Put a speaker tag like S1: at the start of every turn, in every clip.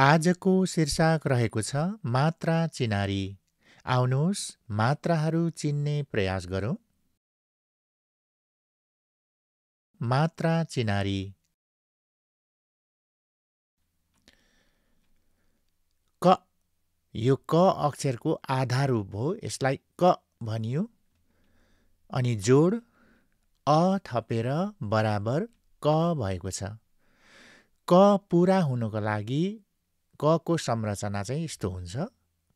S1: आजको शीर्षक रहेको छ मात्रा चिनारी। आउनुहोस् मात्राहरू चिन्ने प्रयास गरौँ। मात्रा चिनारी। क, यो क अक्षरको आधा रूप हो, यसलाई क भनियो। अनि जोड अ थपेर बराबर क भएको छ। क पुरा हुनको लागि क को संरचना चाहिँ यस्तो हुन्छ।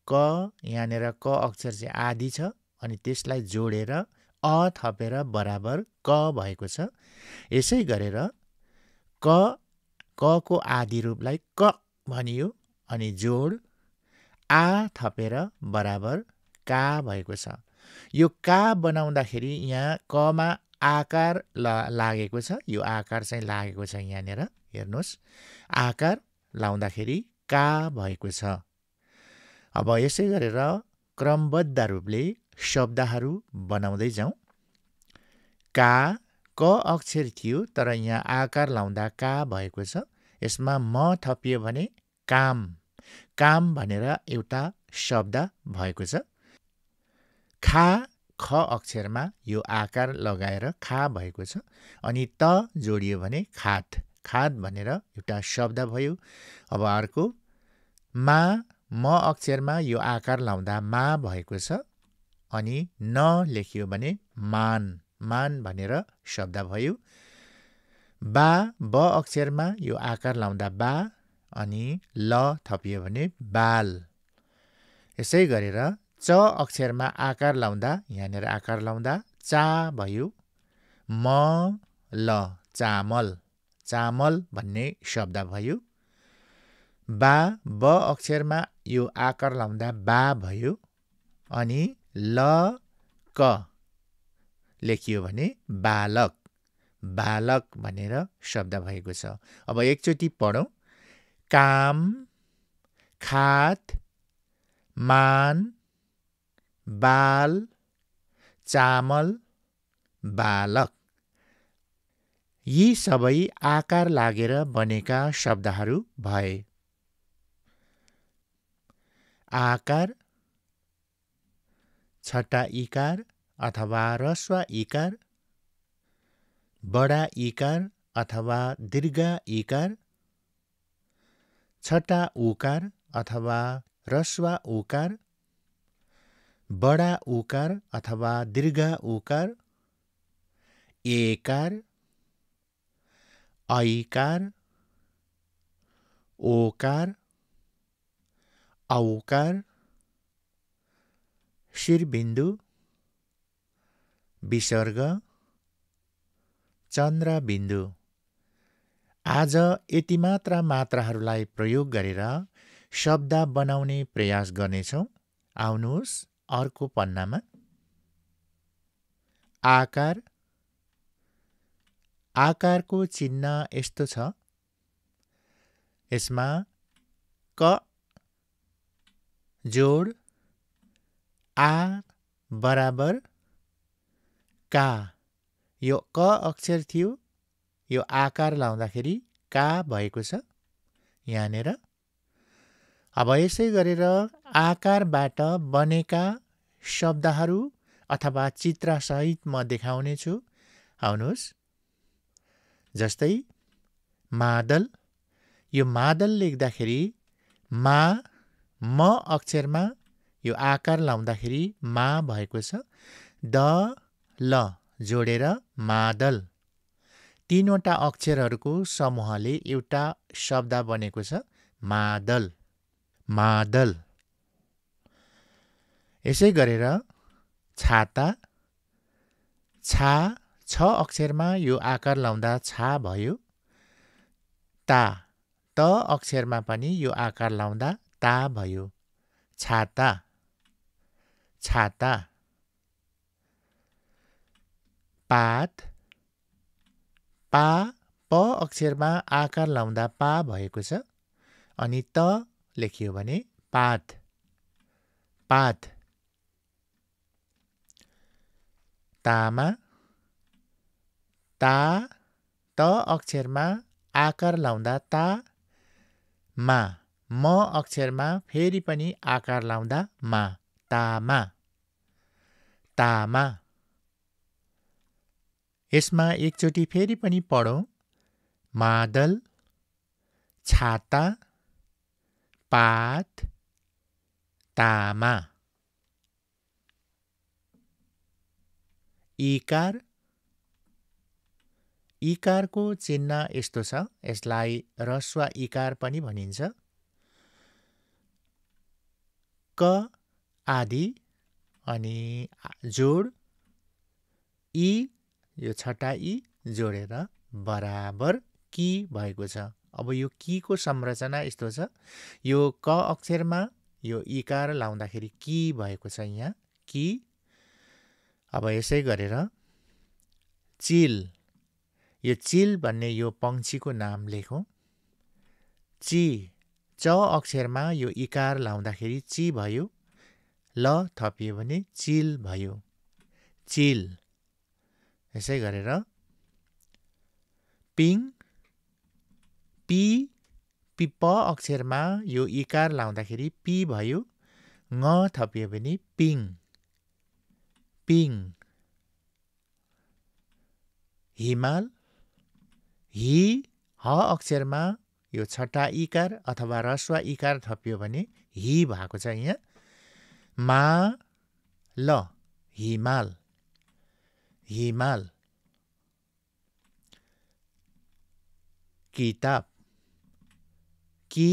S1: क यहाँनिर क अक्षर चाहिँ आधी छ अनि त्यसलाई जोडेर अ थपेर बराबर क भएको छ। यसै गरेर क को आधी रूपलाई क भनियो अनि जोड आ थपेर बराबर का भएको छ। यो का बनाउँदाखेरि यहाँ कमा आकार लागेको छ। यो आकार चाहिँ लागेको छ यहाँनिर हेर्नुहोस्। आकार लाउँदाखेरि का भएको छ। अब यसै गरेर क्रमबद्ध रूपले शब्दहरू बनाउँदै जाउँ। का क अक्षर थियो तर यहाँ आकार लाउँदा का भएको छ। यसमा म थपियो भने काम, काम भनेर एउटा शब्द भएको छ। खा ख अक्षरमा यो आकार लगाएर खा भएको छ। अनि त जोडियो भने खात, खात भनेर एउटा शब्द भयो। अब अर्को मा म अक्षरमा यो आकार लाउँदा मा भएको छ। अनि न लेखियो भने मान, मान भनेर शब्द भयो। बा ब अक्षरमा यो आकार लाउँदा बा अनि ल थपियो भने बाल। यसै गरेर च अक्षरमा आकार लाउँदा यहाँनिर आकार लाउँदा चा भयो। म ल चामल, चामल भन्ने शब्द भयो। बा ब अक्षरमा यो आकार लाउँदा बा भयो। अनि ल क लेखियो भने बालक, बालक भनेर शब्द भएको छ। अब एकचोटि पढौँ। काम, खात, मान, बाल, चामल, बालक। यी सबै आकार लागेर बनेका शब्दहरू भए। आकार, छटा इकार अथवा ह्रस्व इकार, बडा इकार अथवा दीर्घ इकार, छटा उकार अथवा ह्रस्व उकार, बडा उकार अथवा दीर्घ उकार, एकार, ऐकार, ओकार, औकार, शिरबिन्दु, विसर्ग, चन्द्रबिन्दु। आज यति मात्र मात्राहरूलाई प्रयोग गरेर शब्द बनाउने प्रयास गर्नेछौँ। आउनुहोस् अर्को पन्नामा। आकार, आकारको चिन्ह यस्तो छ। यसमा क जोड आ बराबर का। यो क अक्षर थियो, यो आकार लाउँदाखेरि का भएको छ यहाँनिर। अब यसै गरेर आकारबाट बनेका शब्दहरू अथवा चित्रसहित म देखाउने छु। आउनुहोस्। जस्तै मादल, यो मादल लेख्दाखेरि मा म अक्षरमा यो आकार लाउँदाखेरि मा भएको छ। द ल जोडेर मादल। तीनवटा अक्षरहरूको समूहले एउटा शब्द बनेको छ मादल, मादल। यसै गरेर छाता, छा छ अक्षरमा यो आकार लाउँदा छा भयो। ता त अक्षरमा पनि यो आकार लाउँदा ता भयो। छाता, छाता। पात, पा प अक्षरमा आकार लाउँदा पा भएको छ। अनि त लेखियो भने पात, पात। तामा, ता त अक्षरमा आकार लाउँदा ता, मा म अक्षरमा फेरि पनि आकार लाउँदा मा, तामा, तामा। यसमा एकचोटि फेरि पनि पढौँ। मादल, छाता, पात, तामा। इकार, इकारको चिन्ह यस्तो छ, यसलाई ह्रस्व इकार पनि भनिन्छ। क आदि अनि जोड इ, यो छटा इ जोडेर बराबर कि भएको छ। अब यो किको संरचना यस्तो छ, यो क अक्षरमा यो इकार लाउँदाखेरि कि भएको छ यहाँ, कि। अब यसै गरेर चिल, यो चिल भन्ने यो पंक्षीको नाम लेखौँ। ची, च अक्षरमा यो इकार लाउँदाखेरि ची भयो, ल थपियो भने चिल भयो, चिल। यसै गरेर पिङ, पी, प अक्षरमा यो इकार लाउँदाखेरि पी भयो, ङ थपियो भने पिङ, पिङ। हिमाल, हि, ह अक्षरमा यो छटा इकार अथवा ह्रस्व इकार थपियो भने हि भएको छ यहाँ। मा, ल, हिमाल, हिमाल। किताब, कि,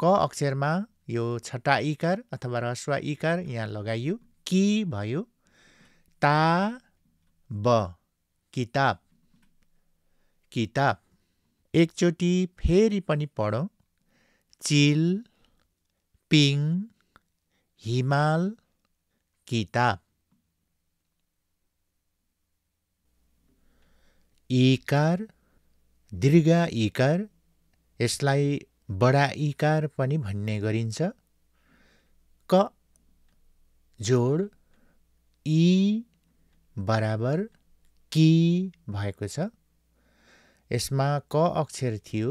S1: क अक्षरमा यो छटा इकार अथवा ह्रस्व इकार यहाँ लगाइयो, कि भयो, ता, ब, किताब, किताब। एकचोटि फेरि पनि पढौँ। चिल, पिङ, हिमाल, किताब। इकार, दीर्घ इकार, यसलाई बडा इकार पनि भन्ने गरिन्छ। क जोड इ बराबर कि भएको छ। यसमा क अक्षर थियो,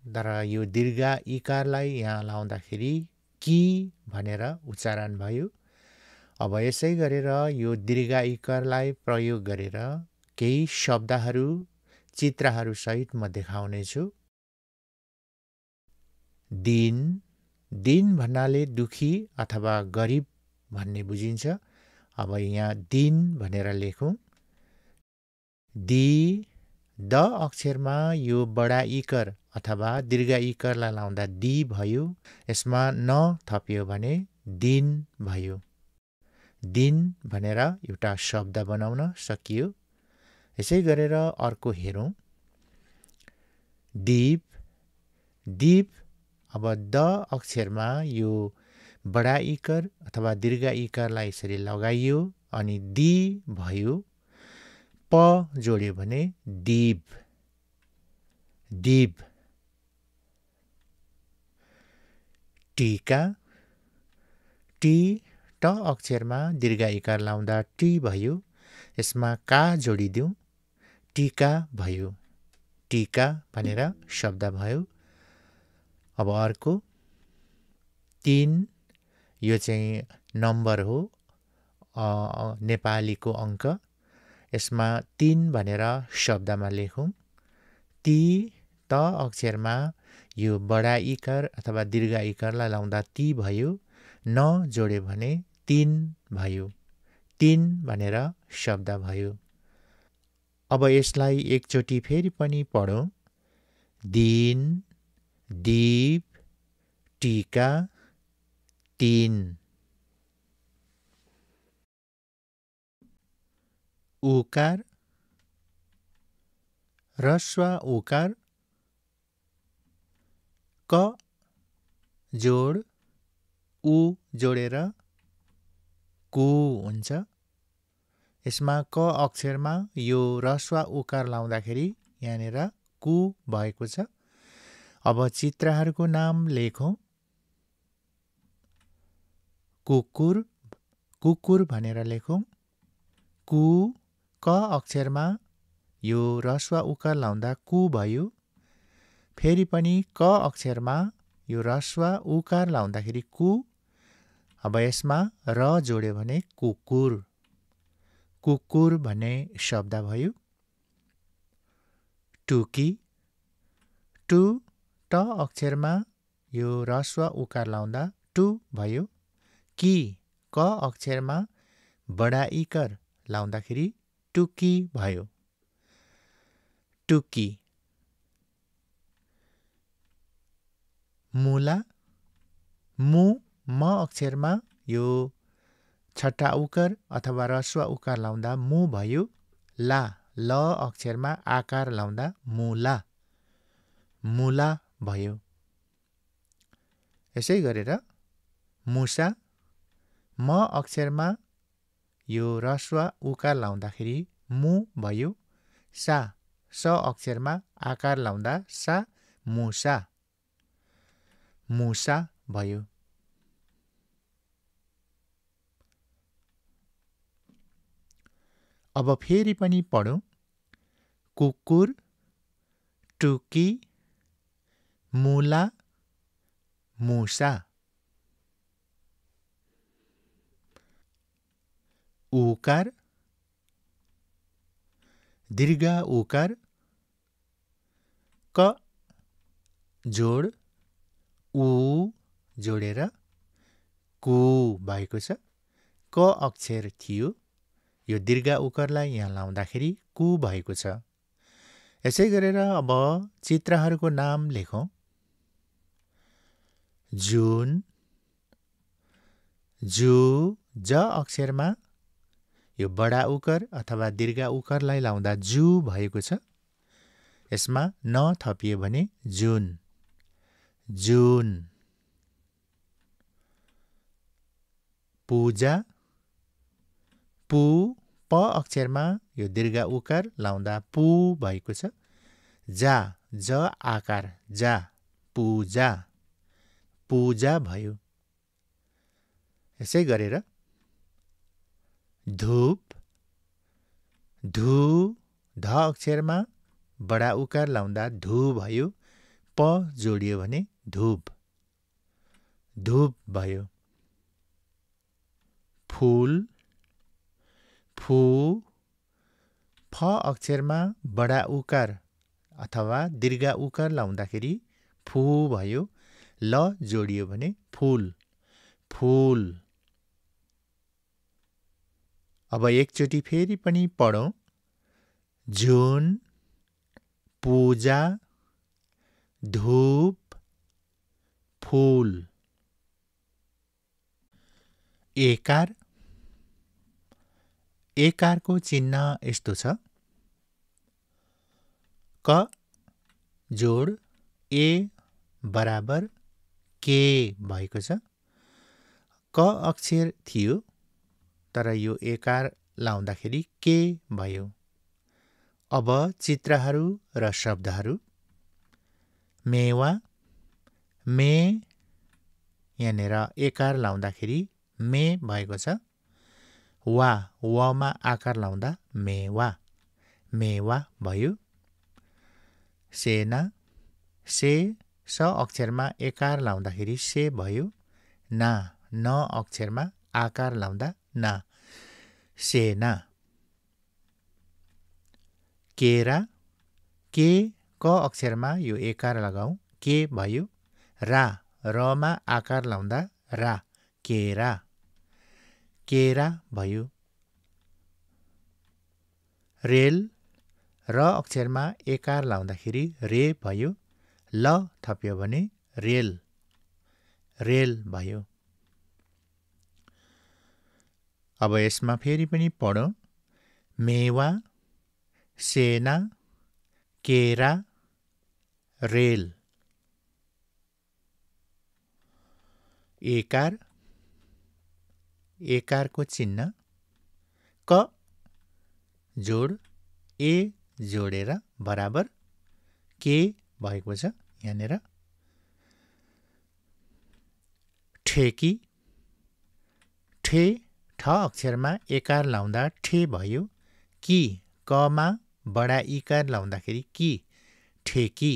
S1: तर यो दीर्घ इकारलाई यहाँ लाउँदाखेरि कि भनेर उच्चारण भयो। अब यसै गरेर यो दीर्घ इकारलाई प्रयोग गरेर केही शब्दहरू चित्रहरू सहित म देखाउने छु। दिन, दिन भन्नाले दुखी अथवा गरिब भन्ने बुझिन्छ। अब यहाँ दिन भनेर लेखौँ। दी, द अक्षरमा यो बडा इकार अथवा दीर्घ इकारलाई लाउँदा दी भयो, यसमा न थपियो भने दिन भयो, दिन भनेर एउटा शब्द बनाउन सकियो। यसै गरेर अर्को हेरौँ। दीप, दीप, अब द अक्षरमा यो बडा इकार अथवा दीर्घ इकारलाई यसरी लगाइयो अनि दी भयो, प जोड्यो भने दीप, दीप। टीका, टी, ट अक्षरमा दीर्घ इकार लाउँदा टी भयो, यसमा का जोडिदिउँ, टीका भयो, टीका भनेर शब्द भयो। अब अर्को 3, यो चाहिँ नम्बर हो, नेपालीको अङ्क। यसमा 3 भनेर शब्दमा लेखौँ। ती, त अक्षरमा यो बडा इकार अथवा दीर्घ इकारलाई लाउँदा ती भयो, न जोड्यो भने 3 भयो, 3 भनेर शब्द भयो। अब यसलाई एकचोटि फेरि पनि पढौँ। दिन, दीप, टीका, 3। उकार, ह्रस्व उकार, क जोड उ जोडेर कु हुन्छ। यसमा क अक्षरमा यो ह्रस्व उकार लाउँदाखेरि यहाँनिर कु भएको छ। अब चित्रहरूको नाम लेखौँ। कुकुर, कुकुर भनेर लेखौँ। कु, क अक्षरमा यो ह्रस्व उकार लाउँदा कु भयो। फेरि पनि क अक्षरमा यो ह्रस्व उकार लाउँदाखेरि कु। अब यसमा र जोड्यो भने कुकुर। कुकुर भन्ने शब्द भयो। टुकी। टु ट अक्षरमा यो ह्रस्व उकार लाउँदा टु भयो। की क अक्षरमा बडा इकर लाउँदाखेरि टुकी भयो। टुकी। मुला। मु म अक्षरमा यो छट्टा उकार अथवा ह्रस्व उकार लाउँदा मु भयो। ला ल अक्षरमा आकार लाउँदा मुला। मुला भयो। यसै गरेर मुसा म अक्षरमा यो ह्रस्व उकार लाउँदाखेरि मु भयो। सा स अक्षरमा आकार लाउँदा सा मुसा। मुसा भयो। अब फेरि पनि पढौं। कुकुर, टुकी, मुला, मुसा। उकार, दीर्घ उकार, क जोड उ जोडेर कु भएको छ। क अक्षर थियो, यो दीर्घ उकारलाई यहाँ लाउँदाखेरि कु भएको छ। यसै गरेर अब चित्रहरूको नाम लेखौं। जुन, जु ज अक्षरमा यो बडा उकार अथवा दीर्घ उकारलाई लाउँदा जु भएको छ। यसमा न थपियो भने जुन। जुन। पूजा। पु प अक्षरमा यो दीर्घ उकार लाउँदा पु भएको छ। जा ज आकार जा पूजा। पूजा भयो। यसै गरेर धूप। धु ध अक्षरमा बडा उकार लाउँदा धु भयो। प जोडियो भने धूप। धूप भयो। फूल। फु फ अक्षरमा बडा उकार अथवा दीर्घ उकार लाउँदाखेरि फु भयो। ल जोडियो भने फूल। फूल। अब एकचोटि फेरि पनि पढौं। जुन, पूजा, धूप, फूल। एकार। एकारको चिन्ह यस्तो छ। क जोड ए बराबर के भएको छ। क अक्षर थियो तर यो एकार लाउँदाखेरि के भयो। अब चित्रहरू र शब्दहरू। मेवा। मे यहाँनिर एकार लाउँदाखेरि मे भएको छ। वा वमा आकार लाउँदा मेवा। मेवा भयो। सेना। से स अक्षरमा एकार लाउँदाखेरि से भयो। ना न अक्षरमा आकार लाउँदा ना। सेना। केरा। के क अक्षरमा यो एकार लगाऊ के भयो। रा रमा आकार लाउँदा रा। केरा। केरा भयो। रेल। र अक्षरमा एकार लाउँदाखेरि रे भयो। ल थप्यो भने रेल। रेल भयो। अब यसमा फेरि पनि पढौं। मेवा, सेना, केरा, रेल। एकार। एकारको चिन्ह क जोड ए जोडेर बराबर के भएको छ यहाँनिर। ठेकी। ठे ठ अक्षरमा एकार लाउँदा ठे भयो। कि कमा बडा इकार लाउँदाखेरि कि ठेकी।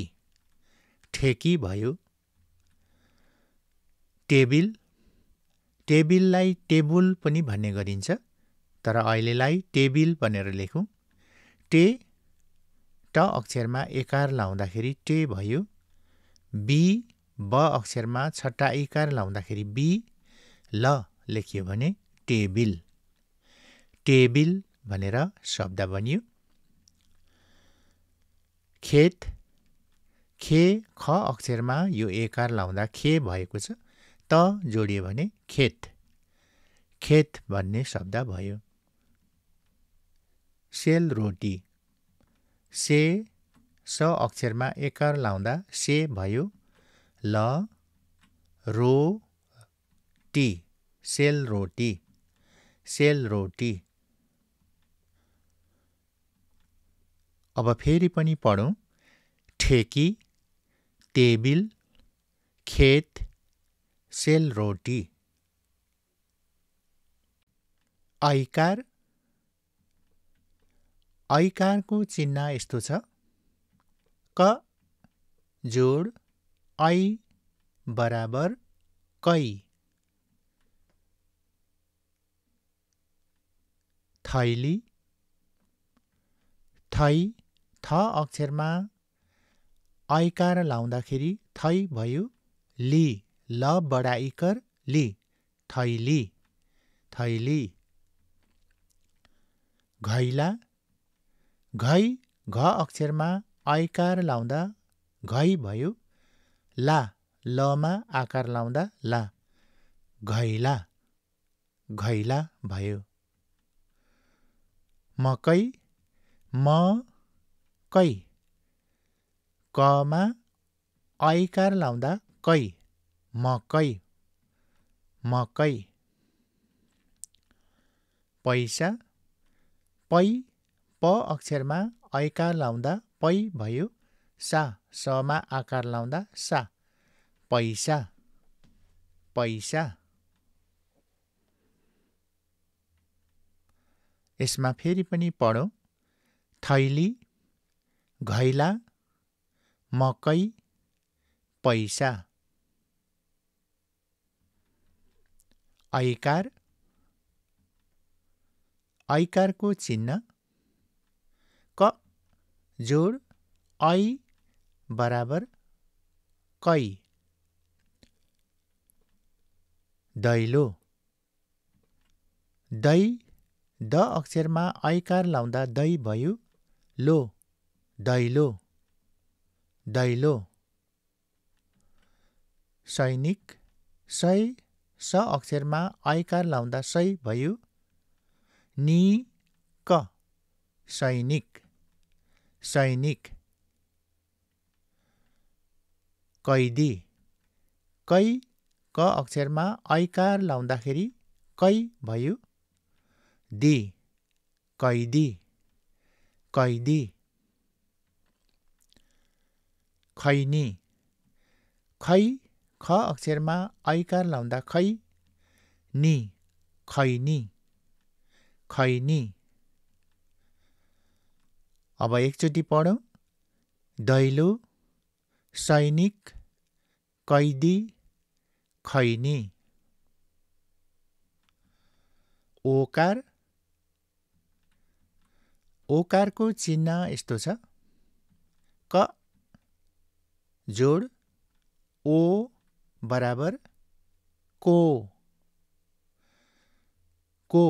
S1: ठेकी भयो। टेबिल, टेबिललाई टेबुल पनि भन्ने गरिन्छ, तर अहिलेलाई टेबिल भनेर लेखौँ। टे, ट अक्षरमा एकार लाउँदाखेरि टे भयो। बी, ब अक्षरमा छट्टा इकार लाउँदाखेरि बी, ल लेखियो भने टेबिल। टेबिल भनेर शब्द बन्यो। खेत, खे, ख अक्षरमा यो एकार लाउँदा खे भएको छ, त जोडियो भने खेत। खेत भन्ने शब्द भयो। सेलरोटी, से, स अक्षरमा एकार लाउँदा से भयो। ल, रो, टी, सेलरोटी। सेलरोटी। अब फेरि पनि पढौँ। ठेकी, टेबिल, खेत, सेलरोटी। ऐकार, ऐकारको चिन्ह यस्तो छ, क जोड ऐ बराबर कै। थैली, थै, थ अक्षरमा ऐकार लाउँदाखेरि थै भयो। ली, ल बडा इकर ली, थैली। थैली। घैला, घै, घ अक्षरमा ऐकार लाउँदा घै भयो। ला, लमा आकार लाउँदा ला, घैला। घैला भयो। मकै, म, कै, कमा ऐकार लाउँदा कै, मकै। मकै। पैसा, पै, प अक्षरमा ऐकार लाउँदा पै भयो। सा, समा आकार लाउँदा सा, पैसा। पैसा। यसमा फेरि पनि पढौँ। थैली, घैला, मकै, पैसा। ऐकार, ऐकारको चिन्ह क जोड ऐ बराबर कै। दैलो, दै, द अक्षरमा ऐकार लाउँदा दै भयो। लो, दैलो। दैलो। सैनिक, सै, स अक्षरमा ऐकार लाउँदा सै भयो। नि, क, सैनिक। सैनिक। कैदी, कै, क अक्षरमा ऐकार लाउँदाखेरि कै भयो। दी, कैदी। कैदी। खैनी, खै, ख अक्षरमा ऐकार लाउँदा खै, नि, खैनी। खैनी। अब एकचोटि पढौँ। दैलो, सैनिक, कैदी, खैनी। ओकार, ओकारको चिन्ह यस्तो छ, क जोड ओ बराबर को। को।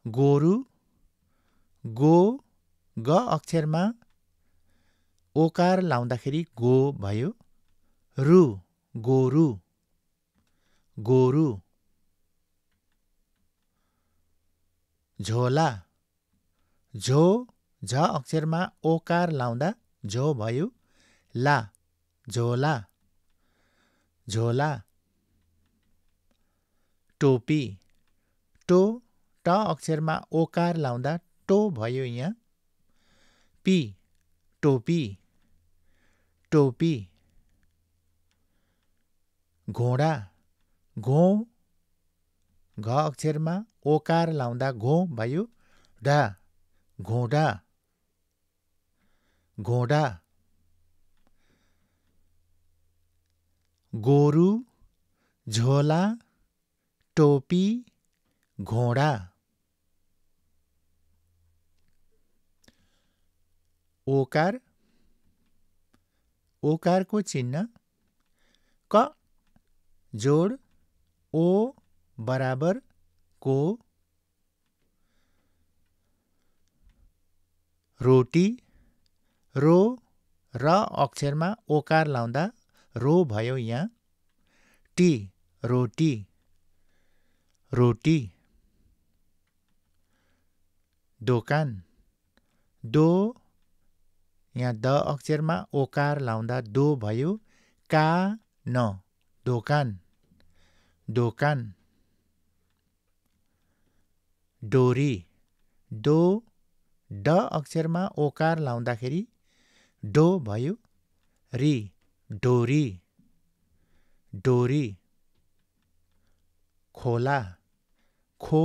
S1: गोरु, गो, ग अक्षरमा ओकार लाउँदाखेरि गो भयो। रु, गोरु। गोरु। झोला, झो, झ अक्षरमा ओकार लाउँदा झो भयो। ला, झोला। झोला। टोपी, टो, ट अक्षरमा ओकार लाउँदा टो भयो यहाँ। पी, टोपी। टोपी। घोडा, घो, घ अक्षरमा ओकार लाउँदा घो भयो। डा, घोडा। घोडा। गोरु, झोला, टोपी, घोडा। ओकार, ओकारको चिन्ह क जोड ओ बराबर को। रोटी, रो र अक्षरमा ओकार लाउँदा रो भयो यहाँ। टी, रोटी, रोटी। दोकान, दो यहाँ द अक्षरमा ओकार लाउँदा दो भयो। का न, दोकान, दोकान। डोरी, दो ड अक्षरमा ओकार लाउँदाखेरि डो भयो। री, डोरी, डोरी। खोला, खो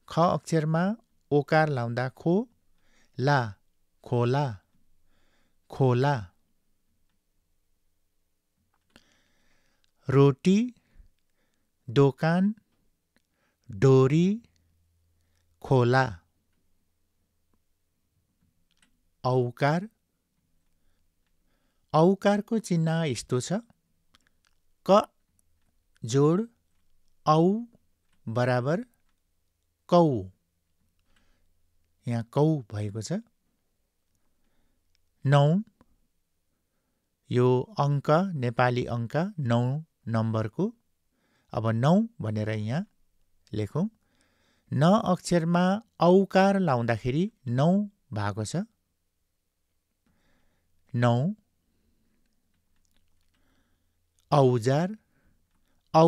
S1: ख अक्षरमा ओकार लाउँदा खो। ला, खोला, खोला। रोटी, दोकान, डोरी, खोला। औकार, औकारको चिन्ह यस्तो छ क जोड औ बराबर कौ। यहाँ कौ भएको छ। 9, यो अङ्क नेपाली अङ्क 9 नम्बरको। अब 9 भनेर यहाँ लेखौँ। न अक्षरमा औकार लाउँदाखेरि 9 भएको छ। 9। औजार, औ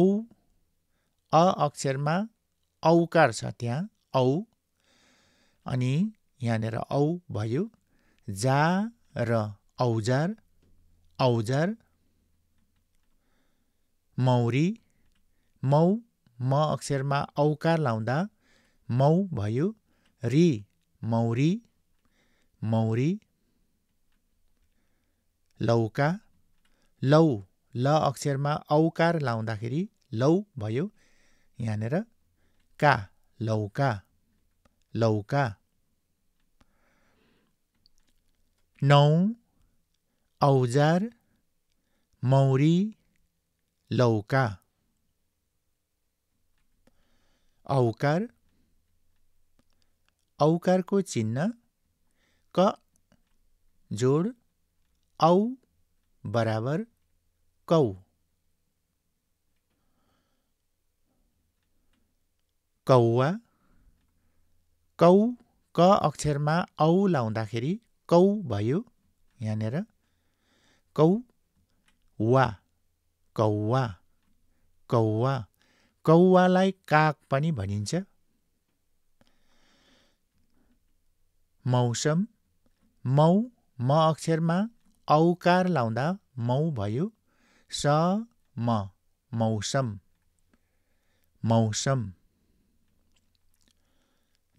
S1: अ अक्षरमा औकार छ त्यहाँ औ, अनि यहाँनिर औ भयो। जा र औजार, औजार। मौरी, मौ म अक्षरमा औकार लाउँदा मौ भयो। री, मौरी, मौरी। लौका, लौ ल अक्षरमा औकार लाउँदाखेरि लौ भयो। यहाँनिर का, लौका, लौका। 9, औजार, मौरी, लौका। औकार, औकारको चिन्ह क जोड औ बराबर कौ। कौवा, कौ क अक्षरमा औ लाउँदाखेरि कौ भयो। यहाँनिर कौ वा, कौवा, कौवा। कौवालाई काग पनि भनिन्छ। मौसम, मौ म अक्षरमा औकार लाउँदा मौ भयो। स म, मौसम, मौसम।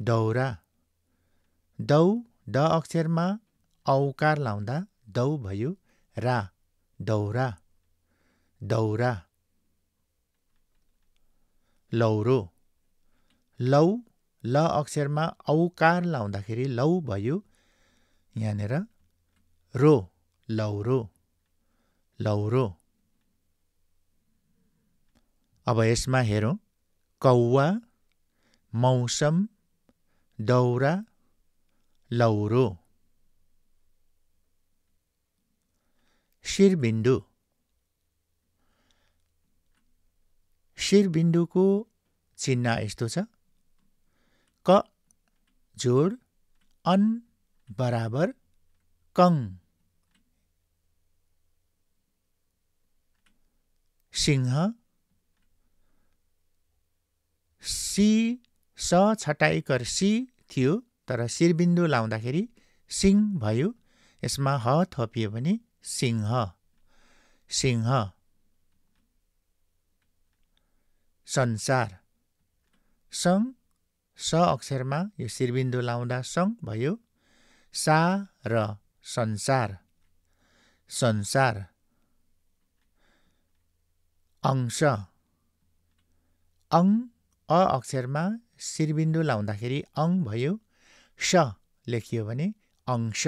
S1: दौरा, दौ ड अक्षरमा औकार लाउँदा दौ भयो। रा, दौरा, दौरा। लौरो, लौ ल अक्षरमा औकार लाउँदाखेरि लौ भयो। यहाँनिर रो, लौरो, लौरो। अब यसमा हेरौँ। कौवा, मौसम, दौरा, लौरो। शिरबिन्दु, शिरबिन्दुको चिन्ह यस्तो छ क जोड अन बराबर कङ। सिंह, सी स छटाइकर सी थियो, तर शिरबिन्दु लाउँदाखेरि सिंह भयो। यसमा ह थपियो भने सिंह, सिंह। संसार, सङ स अक्षरमा यो शिरबिन्दु लाउँदा सङ भयो। सा र संसार, संसार। अंश अङ अ अक्षरमा शिरबिन्दु लाउँदाखेरि अङ भयो श लेखियो भने अंश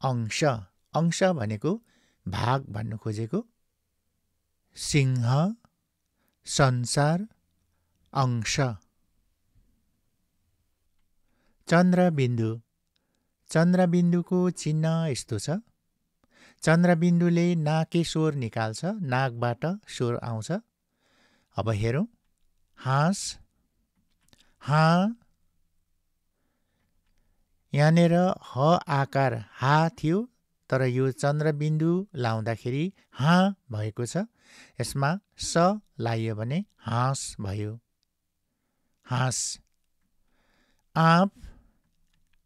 S1: अंश अंश भनेको भाग भन्नु खोजेको सिंह संसार अंश चन्द्रबिन्दु चन्द्रबिन्दुको चिन्ह यस्तो छ चन्द्रबिन्दुले नाके स्वर निकाल्छ नाकबाट स्वर आउँछ अब हेरौँ हाँस हाँ यहाँनिर ह आकार हा थियो तर यो चन्द्रबिन्दु लाउँदाखेरि हाँ भएको छ यसमा स लाइयो भने हाँस भयो हाँस आँप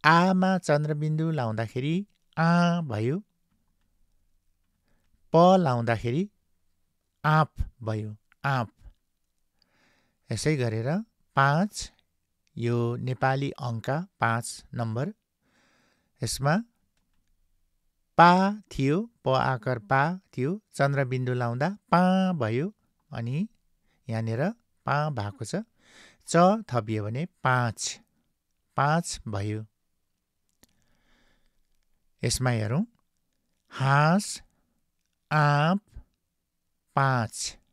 S1: आमा चन्द्रबिन्दु लाउँदाखेरि आ भयो प लाउँदाखेरि आँप भयो आँप यसै गरेर 5 यो नेपाली अङ्क 5 नम्बर यसमा पा थियो प आकार पा थियो चन्द्रबिन्दु लाउँदा पा भयो अनि यहाँनिर पा भएको छ च थपियो भने 5 5 भयो यसमा हेरौँ हाँस आँप 5